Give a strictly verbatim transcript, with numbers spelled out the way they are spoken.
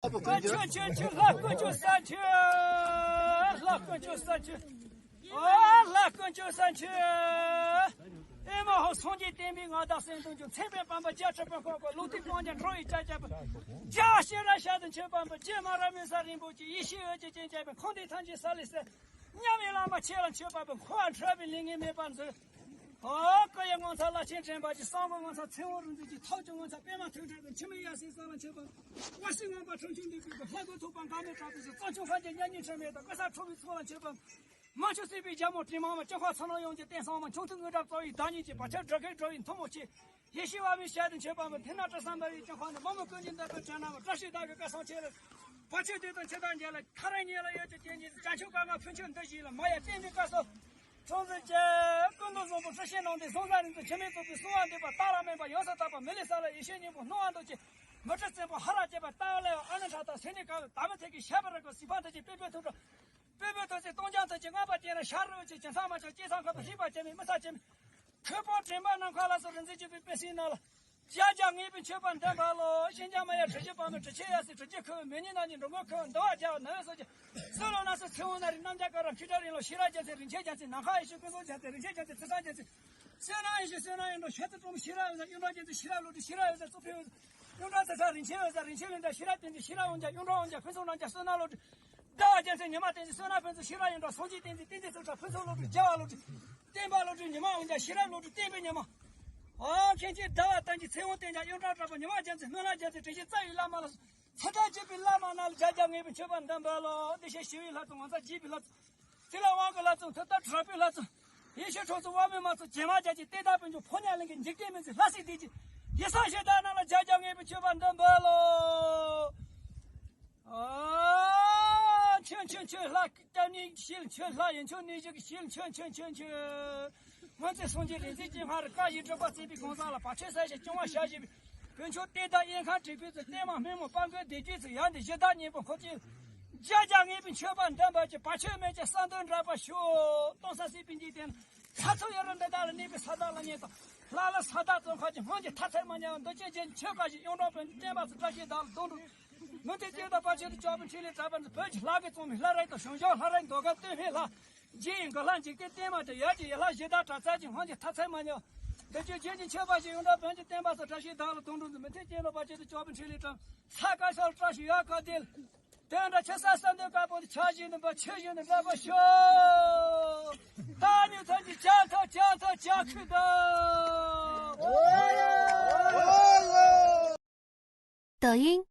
ཨ་ཆོས་ཆོས་ཆོས། ལྷ་དཀོན་མཆོག་གསུམ་མཆོད། ལྷ་དཀོན་མཆོག་གསུམ་མཆོད། ཨ་ལྷ་དཀོན་མཆོག་གསུམ་མཆོད། ཨེ་མ་ཧོ། སངས་རྒྱས་བསྟན་པའི་མངའ་བདག་སེང་གདོང་ཅན། མཚན་དཔལ་དཔལ་འབར། རྒྱལ་ཕྲན་དཔལ་འཁོར་བ། ལུས་རྟེན་སྤང་བྱ་འགྲོ་བའི་ལྕགས་བྱ་བ། རྒྱལ་བ་ཤེས་རབ་ཞལ་དུ་མཆོད་པ་པོ། རྗེ་མ་ར་མི་ས་རིན་པོ་ཆེ། ཡེ་ཤེས་འོད་ཀྱི་སྤྱན་ཆབ་པ། འཁོར་འདས་ཐམས་ཅད་ས་ལས་གསལ། མཉམ་མེད་བླ་མ་ཁྱེད་ལ་མཆོད་པ་པོ། འཁོར་བ་འཁྲུགས་པའི་ལས་ངན་མེད་པར་མཛོད། ཨོ། སྐུ་ཡི་ངོ་མཚར་ལ་ཆེན་དྲན་པ་ཅན། གསང་བའི་ངོ་མཚར་ཚེ་དབང་རིག་འཛིན་གྱི། ཐོག་གི་ངོ་མཚར་པདྨ་ཐོད་ཕྲེང་དང་། འཆི་མེད་ཡབ་སྲས་གསུམ་ལ་མཆོད་པ། དབང་ཕྱུག་ངང་པ་འཁྲུངས་འདུས་པའི་སྐུ། ལྷ་སྐུ་ཐུབ་པ་འགག་མེད་དྲག་པོའི་གཟི། རྩལ་ཆུང་ཧ་ཅང་ཉམས་ཉིད་འཁྲུལ་མེད་དང་། སྐུ་ས་ཁྲོ་བོའི་ཚོགས་ལ་མཆོད་པ། མང་ཆུ་སྲིད་པའི་རྒྱལ་མོ་དྲི་མ་མ། སྐྱོང་ཁ་ཚོགས་རྣམས་ཡོངས་ཀྱི་རྟེན་གསང་བ། འཆང་ཐུབ་དངོས་གྲུབ་རྩ་བའི་བདག་ཉིད་ཀྱི། བར་ཆད་སྒྲོལ་མཁན་སྒྲོལ་བའི་མཐུ་མོ་ཆེ། ཡེ་ཤེས་དབང་པོའི་ཞལ་དུ་མཆོད་པ་པོ། མཐིང་ནག་སྤྲ་གསུམ་འབར་བའི་སྐྱོང་ཁ་ནས། མ་མོ་ཀུན་གྱི་བདག་པོ་དྲན་ན་མ། བཀྲ་ཤིས་དག་གི་སྐུ་གསུང་ཆེ་ལ། བར་ཆད་བདུད་དང་འཆི་བདག་འཇོམས་ལ། ཁ་རལ་ཉེ་ལ་གཡོ་བཅོས་རྐྱེན་གྱིས། བྱང་ཆུབ་གར་ངང་ཕུན་ཚོགས་འདི་ཞིག་ལ། མ་ཡ་བསྟན་པའི་སྐུ་གསུང་འཁྲུངས་མཛོད་ཅན། ཀུན་ཏུ་བཟང་པོ་ཧྲི་ཞི་ནང་དུ། ཟང་ཟིང་རིག་འཛིན་འཆི་མེད་རྫོགས་པའི་གསང་བ་འདུས་པ། རྟག་ལ་སྨིན་པ་ཡོངས་སུ་དག་པ། མི་ལུས་ས་ལ་ཡེ་ཤེས་སྙིང་པོ། སྣང་བ་འདུ་བྱེད་མུ་ཁྲི་བཙན་པོ། ཧ་ར་བྱེད་པ་ལྟ་བ་ལས། ཨ་ནི་ཕྲག་དོག་སེར་སྣའི་དཀར་པོ། དར་མ་ཐིག་གི་ཞལ་པར་རེག་པ། གཟིགས་ཕ་མཐིལ་གྱི་པད་སྤོས་ཐུགས་སྒྲ། པད་སྤོས་ཐོག་བརྩེགས་སྟོང་རྐྱང་ཐོག་གི། རྔམ་པ་ཅན་ར་ཤ་རུ་ཆེ། གྱེན་ཚང་མ་ཆག་གཅེས་ཚང་ཁ་པ། ཤིང་པ་ཅན་མེད་མི་ས་ཅན་མེད། ཁོད་པོ་དྲན་པ་ནམ་མཁའ་ལ་སོགས། རིག་འཛིན་བཅུ་པའི་དཔལ་སྲིད་ནང་ལ། བརྒྱ་བརྒྱ་ངེས་པའི་མཆོད་པ་འདོན་པ་ལོ། ཤིན་སྦྱངས་མ་ཡ་དྲི་ཞིམ་པ་མོ། དྲི་ཆབ་ཡབ་སྲས་དྲི་ཆུ་ཁོལ་བུ། མེ་ཉིན་ནག་ཉིན་འགྲོ་མགོན་ཁོལ་བུ། འདུ་བ་རྒྱལ་བ་ནོར་བུའི་སོགས་ཀྱི། སྲོད་ལ་ན་སོ་ཚེ་འོང་ན་རེ། གནམ་བྱཱར་སྐར་རབ་འཁྱུད་སྒྲ་རིང་ལོ། ཤེས་རབ་རྒྱལ་མཚན་རིན་ཆེན་རྒྱལ་མཚན། ནམ་མཁའ་ཡེ་ཤེས་ཀུན་རྫོགས་རྒྱལ་མཚན། རིན་ཆེན་རྒྱལ་མཚན་ཚེ་བཟང་རྒྱལ་མཚན། བསོད་ནམས་ཡེ་ཤེས་བསོད་ནམས་ཡིན་འགྲོ། ཤེས་རབ་སྤྲང་པོ་ཤེས་རབ་འོད་ཟེར། གཡུང་དྲུང་རྒྱལ་མཚན་ཤེས་རབ་འོད་ཟེར། རིན་ཆེན་བློ་གྲོས་ཤེས་རབ་འོད་ཟེར། གཙུག་ཕུད་འོད་ཟེར། གཡུང་དྲུང་ཚེ་བཟང་རིན་ཆེན་འོད་ཟེར། རིན་ཆེན་བློ་གྲོས་ཤེས་རབ་བསྟན་འཛིན་ཤེས་རབ་འོད་འཇའ། གཡུང་དྲུང་འོད་འཇའ་ཕུན་ཚོགས་རྣམ་རྒྱལ་བསོད་ནམས་བློ་གྲོས། ཟླ་བ་རྒྱལ་མཚན་ཉི་མ་བསྟན་འཛིན་བསོད་ནམས་ཕུན་ཚོགས་ཤེས་རབ་ཡིན་འགྲོ། སངས་རྒྱས་བསྟན་འཛིན་བསྟན་འཛིན་སྲོག་ཆགས་ཕུན་ཚོགས་བློ་གྲོས། རྒྱལ་བ་བློ་གྲོས། བསྟན་པ་བློ་གྲོས་ཉི་མ་འོད་འཇའ། ཤེས་རབ་བློ་གྲོས་བསྟན་པའི་ཉི་མ། ཨ་མཁན་ཆེན་ཟླ་བ་བསྟན་འཛིན་ཚེ་དབང་བསྟན་འཇའ། གཡུང་དྲུང་གྲགས་པ་ཉི་མ་རྒྱལ་མཚན། སྨོན་ལམ་རྒྱལ་མཚན། དྲིན་ཅན་རྩ་བའི་བླ་མ་ལ། ཚེ་ཐར་བྱེད་པའི་བླ་མ་རྣམས་ལ། བརྒྱ་བརྒྱ་ངེས་པའི་མཆོད་པ་འདོན་པ་ལོ། འདི་ཕྱི་ཞི་བའི་ལྷ་ཚོགས། ངོ་མཚར་འཇིགས་པའི་ལྷ་ཚོགས། ཚེ་ལ་དབང་གི་ལྷ་ཚོགས། མཐུ་སྟོབས་དྲག་པོའི་ལྷ་ཚོགས། ཡེ་ཤེས་ཁྲོ་ཚོགས། དབང་མོའི་དམག་ཚོགས། བྱེ་མ་བརྒྱད་ཀྱི་རྟེན་དང་དཔལ་འབྱོར། ཕོ་ཉ་གླིང་གི་འཇིག་རྟེན་མི་ཚེ། ལྷ་སྲིན་སྡེ་བརྒྱད་ཡེ་སངས་ཞེ་སྡང་རྣམས་ལ། བརྒྱ་བརྒྱ་ངེས་པའི་མཆོད་པ་འདོན་པ་ལོ། ཨ་མཆོད་མཆོད་མཆོད། ལྷ་སྐྱབས་གནས་ཞལ་མཆོད། ལྷ་ཡི་མཆོད་གནས་ཞིག་ཞལ་མཆོད་མཆོད་མཆོད་མཆོད། སྔོན་ཚེ་སངས་རྒྱས་རིག་འཛིན་གྱི་སྔར་བཀའ་བཞིན་སྒྲུབ་པ་བརྩམས་པའི་གང་ཟག་ལ། བར་ཆད་སེལ་ཞིང་སྐྱོང་བར་བྱ་ཞེས་པའི་དཀོན་མཆོག་རྟེན་དང་དབྱེན་ཁམས་དྲེགས་པའི་ཚུལ། བརྟན་མ་སྨན་མོ་དཔལ་མགོན་སྡེ་བརྒྱད་ཚུལ། ཡང་ནི་གཞི་བདག་གཉན་པོ་འཁོར་བཅས། བརྒྱ་བརྒྱ་ངེས་པའི་མཆོད་པ་འདོན་པར་བགྱི། བར་ཆད་མེད་ཅིང་གསང་དོན་འགྲུབ་པར་ཤོག། སྟོང་གསལ་སྲིད་པའི་འཇིག་རྟེན་ལྷ་ཚོགས་ཡ་རབས་འདི་དག་ལ་གནས་པའི་ས་བདག་ལ་ཉེ་དང་། ལྷ་ལ་ས་བདག་བཙོན་ཁང་གི་སྔོན་གྱི་མཐའ་ཚད་མ་ཉམས་པ། འདུ་བྱེད་ཅན་ཆོས་བཀའ་བཞིན་གཡུང་དྲུང་བོན་བསྟན་པ་སྲིད་བཀྲ་ཤིས་བདག་ལ་སྡོང་གྲོགས། མུ་སྟེགས་སྐྱེ་དང་བར་ཆད་དུ་གྱུར་པའི་འཕྲིན་ལས་དྲག་པོ་འདི། བོད་ཀྱི་ལྷ་གིས་བཙོངས་པའི་ལྷ་རིགས་དང་། ཞང་ཞུང་ལྷ་རིགས་མདོ་ཁམས་སྟོད་སྨད་ལྷ། རྗེ་ཡི་མགུར་ལྷ་འཇིག་རྟེན་བསྟན་མ་དང་། ཡབ་ཀྱི་ཡུལ་ལྷ་གཞི་བདག་གྲགས་ཚད་ཀྱི་སྔོན་གྱི་མཐའ་ཚད་མ་ཉམས། འདི་རྒྱུད་རྗེ་ཡི་མཆོད་པ་བཞིན། གཡུང་དྲུང་བོན་གྱི་བསྟན་པ་སྲིད་བཀྲ་ཤིས་བདག་ལ་སྡོང་གྲོགས་འདི། མུ་སྟེགས་སྐྱེ་དང་བར་ཆད་དུ་གྱུར་པའི་འཕྲིན་ལས་དྲག། ས་དཀར་ས་ལ་བཀྲ་ཤིས་ཡར་དཀར་ལྡན། དོན་དག་ཆེ་ས་གསང་འདུས་དཀར་པོ་དེ། ཕྱག་བཞེས་ནས་འབུལ། ཆོས་བཞེས་ནས་འབྲེལ་བར་ཤོག། ད་ཉུ་ཐོན་གྱི་ཇ་ཐོ་ཇ་ཐོ་ཇ་ཁུ་དང་། 抖音